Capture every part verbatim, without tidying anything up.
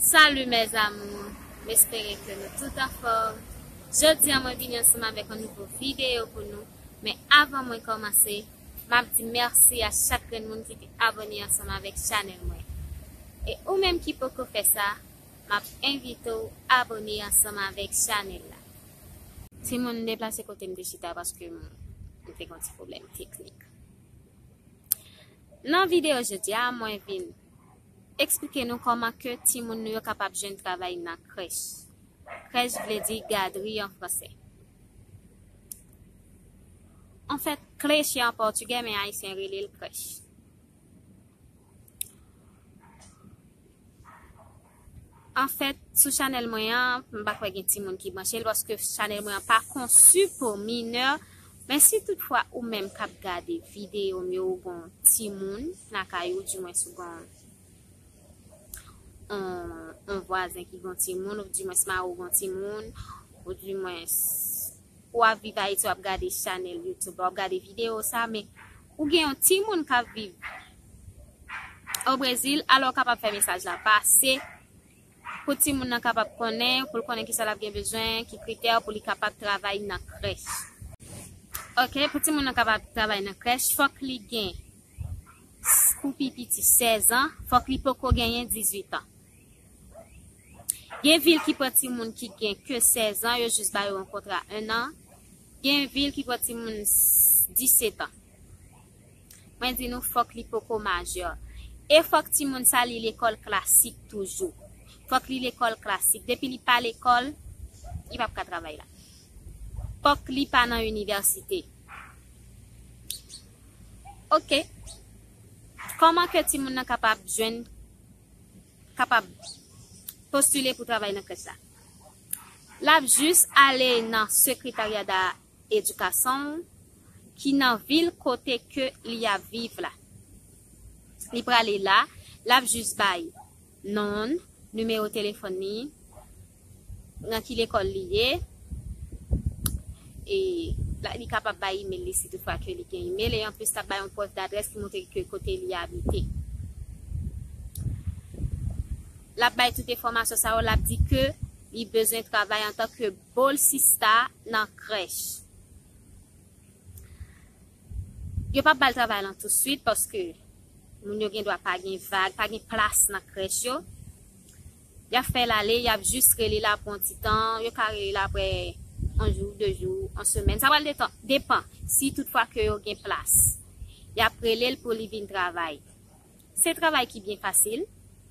Salut mes amours, m espere ke nou tout anfòm. Jodi a mwen vini ansanm avèk yon nouvo videyo pou nou, men avan mwen kòmanse, m ap di mèsi a chak grenn moun ki te abòne ansanm avèk chanèl mwen. E ou menm ki poko fè sa, m ap envite w abòne ansanm avèk chanèl la. Timoun, m deplase kote m te chita paske m, m te gen yon ti pwoblèm teknik. Nan videyo jodi a, mwen vin eksplike nou kòman ke timoun nou yo kapab jwenn travay nan krèch. Krèch vle di gadri an fransè. Anfèt, creche an pòtigè, men ayisyen rele l krèch. Anfèt, sou chanèl mwen an, m pa kwè gen timoun ki branche l, paske chanèl mwen an pa konsi pou minè. Men si toutfwa ou menm k ap gade videyo m yo, ou gon timoun lakay ou, dimwens ou gon on, on vwazen ki gon timoun, ou dimwens mari w gon timoun, ou dimwens ou ap viv Ayiti, w ap gade chanèl YouTube, w ap gade videyo sa, men ou gen yon timoun k ap viv o Brezil, alò w kapab fè mesaj la pase pou timoun nan kapab konnen, pou l konnen kisa l ap gen bezwen, ki kritè pou li kapab travay nan krèch. Ok, pou timoun nan kapab travay nan krèch, fòk li gen, pou pi piti, sèz an, fòk li poko genyen dizuit an. Gen vil ki pran timoun ki gen ke sèz an, yo jis ba yo yon kontra en an. Gen vil ki pran timoun s-, disèt an. Mwen di nou, fòk li poko majè. E fòk timoun sa li lekòl klasik toujou. Fòk li lekòl klasik. Depi li pa lekòl, li p ap ka travay la. Fòk li pa nan inivèsite. Ok. Kòman ke timoun nan kapab jwenn, kapab postile pou travay nan krèch la? L ap jis ale nan sekretarya da edikasyon ki nan vil kote ke li ap viv la. Li prale la, l ap jis bay non l, nimewo telefòn li, nan ki lekòl li ye, e la, li kapab bay imèl li si toutfwa ke li gen imèl, e anplis l ap bay yon prèv dadrès ki montre ke kote li abite. L ap bay tout enfòmasyon sa yo, l ap di ke li bezwen travay antanke bolsista nan krèch. Yo p ap ba l travay lan touswit paske moun yo gen dwa pa gen vag, pa gen plas nan krèch yo. Y ap fè l ale, y ap jis rele l apre yon ti tan, yo ka rele l apre yon jou, de jou, yon semèn. Sa pral detan-, depan si toutfwa ke yo gen plas. Y ap rele l pou li vin travay. Se travay ki byen fasil,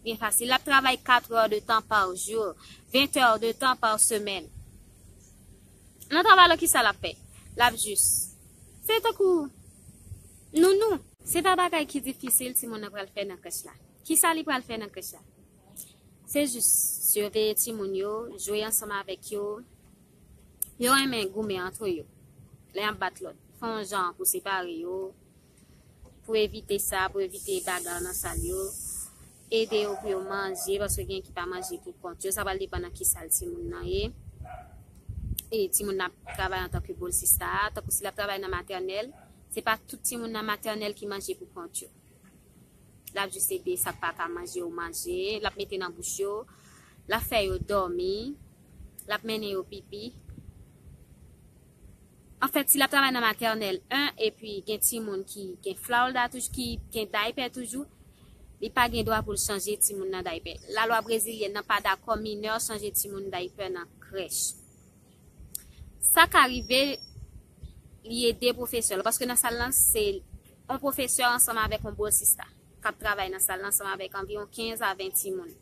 byen fasil. L ap travay kat è de tan pa jou, ven è de tan pa semèn. Nan travay la, kisa l ap fè? L ap jis. Se tankou nounou. Se pa bagay ki difisil timoun nan pral fè nan krèch la. Kisa li pral fè nan krèch la? Se jis siveye timoun yo, jwe ansanm avèk yo. Yo renmen goumen antre yo. Lè y ap bat lòt, fè yon jan pou separe yo. Pou evite sa, pou evite bagar nan sal yo. Ede yo pou yo manje, paske gen ki pa manje pou kont yo. Sa pral depann nan ki sal timoun nan ye. E timoun nan ap travay antanke bolsista, tankou si l ap travay nan matènèl, se pa tout timoun nan matènèl ki manje pou kont yo. L ap jis ede sa k pa ka manje yo manje, l ap mete nan bouch yo, l ap fè yo dòmi, l ap mennen yo pipi. Anfèt, si l ap travay nan matènèl en, epi gen timoun ki gen flawlda toujou, ki gen daypè toujou, li pa gen dwa pou l chanje timoun nan daypè. Lalwa brezilyèn nan pa dakò minè chanje timoun daypè nan krèch. Sa ka rive, li ede pwofesè la, paske nan sal lan, se yon pwofesè ansanm avèk yon bolsista k ap travay nan sal lan ansanm avèk anviwon kenz a ven timoun.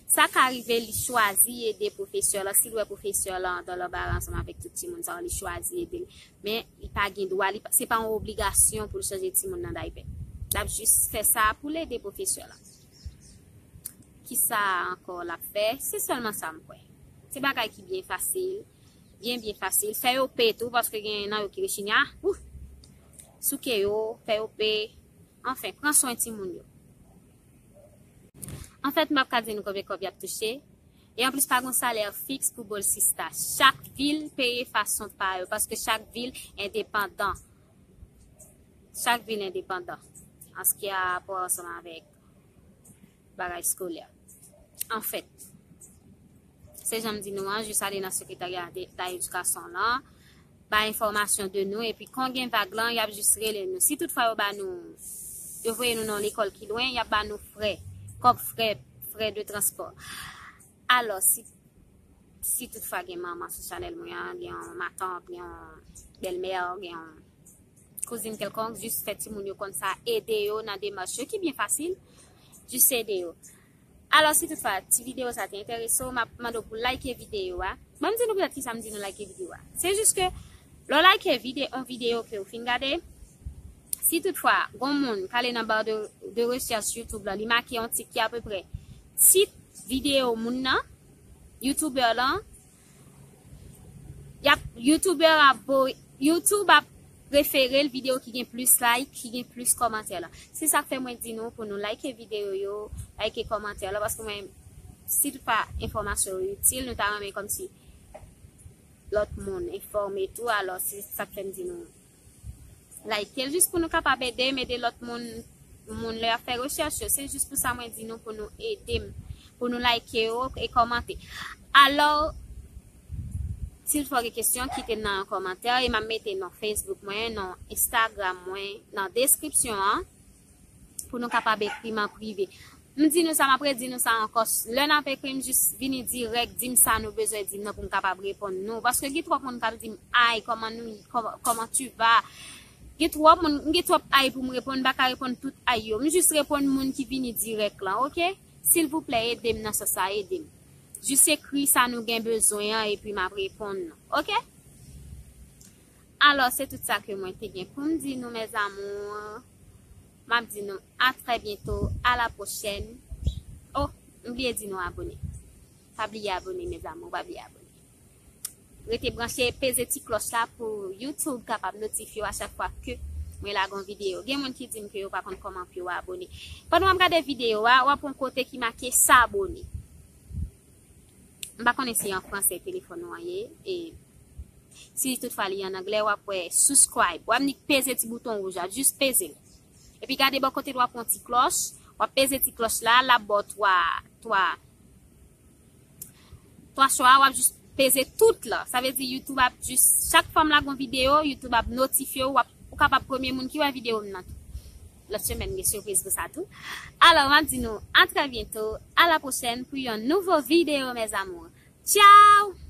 Sa ka rive li chwazi ede pwofesè la, si l wè pwofesè la andan lanbara ansanm avèk tout timoun sa yo, li chwazi ede l. Men li pa gen dwa, li pa, se pa yon obligasyon pou l chanje timoun nan daypè. L ap jis fè sa pou l ede pwofesè la. Kisa ankò l ap fè? Se sèlman sa m kwè. Se bagay ki byen fasil, byen, byen fasil. Fè yo pe tou, paske gen nan yo ki rechinya. Souke yo, fè yo pe. Anfen, pran swen timoun yo. Anfèt, m ap ka di nou konbyen kòb y ap touche. E anplis, pa gen salè fiks pou bolsista. Chak vil peye fason pa yo, paske chak vil endepandan. Chak vil endepandan. An se ki a rapò ansanm avèk bagay eskolè. Anfèt, se jan m di nou an, jis ale nan sekretarya de- da edikasyon lan, bay enfòmasyon de nou, epi kon gen vag lan, y ap jis rele nou. Si toutfwa yo ba nou, yo voye nou nan lekòl ki lwen, y ap ba nou frè, kòb frè, frè de transpò. Alò, si, si toutfwa gen manman sou chanèl mwen an, gen yon matant, gen yon bèlmè, gen yon kouzin kèlkonk, jis fè timoun yo konn sa, ede yo nan demach yo ki byen fasil, jis ede yo. Alò, si toutfwa ti videyo sa te enterese w, m ap mande w pou like videyo a. Ban m di nou poutèt ki sa m di nou like videyo a. Se jis ke lè w like vide- yon videyo ke w fin gade, si toutfwa gon moun k ale nan ba de, de rechèch YouTube la, li make yon tit ki apeprè tit videyo moun nan, youtubè lan, y ap, youtubè ap voye, YouTube ap prefere l videyo ki gen plis like, ki gen plis kòmantè lan. Se sa k fè mwen di nou pou nou like videyo yo, like kòmantè lan, paske mwen, si toutfwa enfòmasyon yo itil, nou ta renmen kòmsi lòt moun enfòme tou, alò se sa k fè m di nou like l, jis pou nou kapab ede m ede lòt moun, moun lè y ap fè rechèch yo. Se jis pou sa mwen di nou pou nou ede m, pou nou like yo e kòmante. Alò, si w gen kesyon, kite nan kòmantè e m ap mete non Facebook mwen, non Instagram mwen nan deskripsyon an pou nou kapab ekri m an prive. M di nou sa, m ap redi nou sa ankò. Lè n ap ekri m, jis vini dirèk, di m sa nou bezwen di m nan pou m kapab reponn nou. Paske gen twòp moun k ap di m, ay, kòman nou, kòman, kòman tu va? Gen twòp moun, m gen twòp ay pou m reponn, m pa ka reponn tout ay yo. M jis reponn moun ki vini dirèk lan, oke? Silvouplè, ede m nan sans sa, ede m. Jis ekri sa nou gen bezwen an, epi m ap reponn nou, oke? Alò, se tout sa ke mwen te gen pou m di nou, mes amours. M ap di nou a trè byento, a la pwochèn. Oh, m bliye di nou abone. Pa bliye abone, mes amours, pa bliye abone. Rete branche, peze ti klòch la pou YouTube kapab notifye w a chak fwa ke mwen lage yon videyo. Gen moun ki di m ke yo pa konn kòman pou yo abone. Pandan w ap gade videyo a, w ap wè yon kote ki make s'abonner. M pa konnen si an fransè telefòn ou an ye. E si toutfwa li an anglè, w ap wè subscribe. W ap nik peze ti bouton wouj la, jis peze l. Epi gade bò kote l, w ap wè yon ti klòch. W ap peze ti klòch la, l ap ba w twa, twa, twa chwa, w ap jis peze tout la. Sa vle di YouTube ap jis, chak fwa m lage yon videyo, YouTube ap notifye w, w ap, ou kapab premye moun ki wè videyo m nan tou. Lòt semèn, gen sipriz pou sa tou. Alò, m ap di nou a trè byento, a la pwochèn pou yon nouvo videyo, mes amours. Tchao!